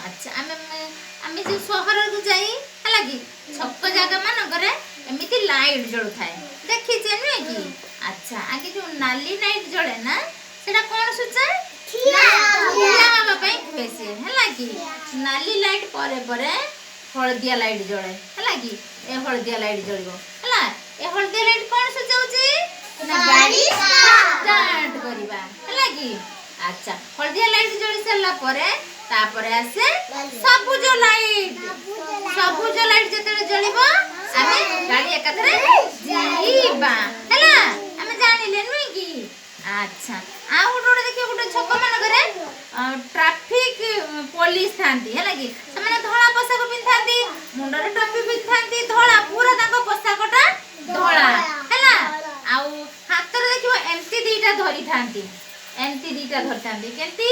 ଆଚ୍ଛା, ଆମେ ଆମେ ଯୋଉ ସହରକୁ ଯାଇ, ହେଲା କି, ଛକ ଜାଗା ମାନଙ୍କରେ ଏମିତି ଲାଇଟ୍ ଜଳୁଥାଏ, ଦେଖିଛେ, ନୁହେଁ କି? ଆଚ୍ଛା, ଆଗେ ଯୋଉ ନାଲି ଲାଇଟ୍ ଜଳେ ନା, ସେଟା କଣ ସୂଚାଏ ନା? ଠିଆ ହେବା ପାଇଁ କୁହେ ସିଏ, ହେଲା କି? ନାଲି ଲାଇଟ୍ ପରେ ପରେ ହଳଦିଆ ଲାଇଟ୍ ଜଳେ, ହେଲା କି? ଏ ହଳଦିଆ ଲାଇଟ୍ ଜଳିବ, ହେଲା? ଏ ହଳଦିଆ ଲାଇଟ୍ କଣ ସୂଚାଉଛି ନା ଗାଡ଼ି ଷ୍ଟାର୍ଟ କରିବା, ହେଲା କି? ଆଚ୍ଛା, ହଳଦିଆ ଲାଇଟ୍ ଜଳି ସାରିଲା ପରେ ତାପରେ ଆସେ ସବୁଜ ଲାଇଟ୍। ସବୁଜ ଲାଇଟ୍ ଯେତେବେଳେ ଜଳିବ, ଆମେ ଗାଡ଼ି ଏକାଥରେ ଯିବା, ହେଲା? ଆମେ ଜାଣିଲେ, ନୁହେଁ କି? ଆଚ୍ଛା, ଆଉ ଗୋଟେ ଗୋଟେ ଦେଖିବ, ଗୋଟେ ଛକ ମାନଙ୍କରେ ଟ୍ରାଫିକ ପୋଲିସ ଥାନ୍ତି, ହେଲା କି? ସେମାନେ ଧଳା ପୋଷାକ ପିନ୍ଧିଥାନ୍ତି, ମୁଣ୍ଡରେ ଟୋପି ପିନ୍ଧିଥାନ୍ତି, ଧଳା ପୁରା ତାଙ୍କ ପୋଷାକଟା ଧଳା, ହେଲା? ଆଉ ହାତରେ ଦେଖିବ ଏମିତି ଦିଟା ଧରିଥାନ୍ତି, ଏମିତି ଦିଟା ଧରିଥାନ୍ତି। କେମିତି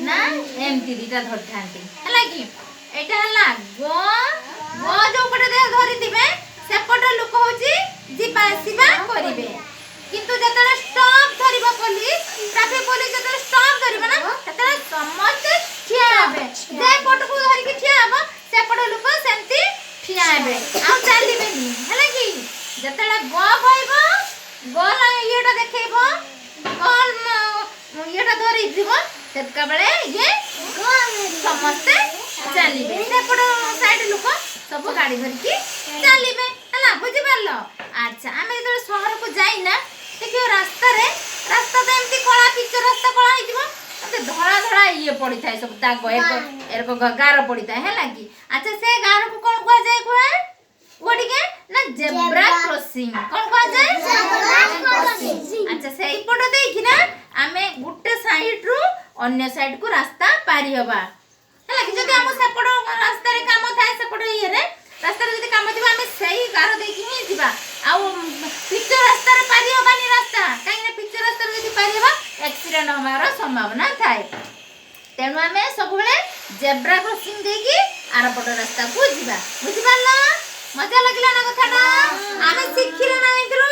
ନା ଏମିତି ଦିଟା ଧରିଥାନ୍ତି, ହେଲା କି? ଏଇଟା ହେଲା ଗୋ। ଗୋ ଯୋଉ ପଟେ ଧରିଥିବେ, ସେପଟ ଲୋକ ହଉଛି ଯିବା ଆସିବା କରିବେ। କିନ୍ତୁ ଯେତେବେଳେ ଷ୍ଟପ୍ ଧରିବ ପୋଲିସ, ଟ୍ରାଫିକ ପୋଲିସ ଯେତେବେଳେ ଷ୍ଟପ୍ ଧରିବ ନା, ସେତେବେଳେ ସମସ୍ତେ ଠିଆ ହେବେ। ଯେ ପଟକୁ ଧରିକି ଠିଆ ହବ, ସେପଟ ଲୋକ ସେମିତି ଠିଆ ହେବେ, ଆଉ ଚାଲିବେନି, ହେଲା କି? ଯେତେବେଳେ ଗୋ କହିବ, ଗୋ ଇଏଟା ଦେଖେଇବ, ଗୋ ଇଏଟା ଧରିଥିବ, ସେତିକା ବେଳେ ଇଏ ସମସ୍ତେ ଚାଲିବେ। ସେପଟ ସାଇଡ ଲୋକ ସବୁ ଗାଡି ଧରିକି ଚାଲିବେ, ହେଲା? ବୁଝିପାରିଲ? ଆଚ୍ଛା, ଆମେ ଯେତେବେଳେ ସହରକୁ ଯାଇନା, ଦେଖିବ ରାସ୍ତାରେ, ରାସ୍ତା ତ ଏମିତି କଳା ପିଚ ରାସ୍ତା କଳା ହେଇଥିବ, ଏମିତି ଧଳା ଧଳା ଇଏ ପଡିଥାଏ ସବୁ ଦାଗ, ଏକ ଏରକ ଗାର ପଡିଥାଏ, ହେଲା କି? ଆଚ୍ଛା, ସେ ଗାରକୁ କଣ କୁହାଯାଏ? କୁହା କୁହ ଟିକେ ନା। Zebra crossing. କଣ କୁହାଯାଏ? ଆଚ୍ଛା, ସେଇପଟ ଦେଇକି ନା ଆମେ ଗୋଟେ ସାଇଡ ରୁ ଅନ୍ୟ ସାଇଡ କୁ ରାସ୍ତା ପାରି ହବା, ହେଲା କି? ଯଦି ଆମ ସେପଟ ରାସ୍ତାରେ କାମ ଥାଏ, ସେପଟ ଇଏରେ ରାସ୍ତାରେ ଯଦି କାମ ଥିବ, ଆମେ ସେଇ ଗାର ଦେଇକି ହିଁ ଯିବା। ଆଉ ପିଚ ରାସ୍ତାରେ ପାରି ହବାନି ରାସ୍ତା, କାହିଁକି ନା ପିଚ ରାସ୍ତାରେ ଯଦି ପାରି ହବା, ଆକ୍ସିଡେଣ୍ଟ ହବାର ସମ୍ଭାବନା ଥାଏ। ତେଣୁ ଆମେ ସବୁବେଳେ ଜେବ୍ରା କ୍ରସିଂ ଦେଇକି ଆରପଟ ରାସ୍ତାକୁ ଯିବା। ବୁଝିପାରିଲ? ମଜା ଲାଗିଲା ନା କଥାଟା? ଆମେ ଶିଖିଲେ ନା ଏଥିରୁ?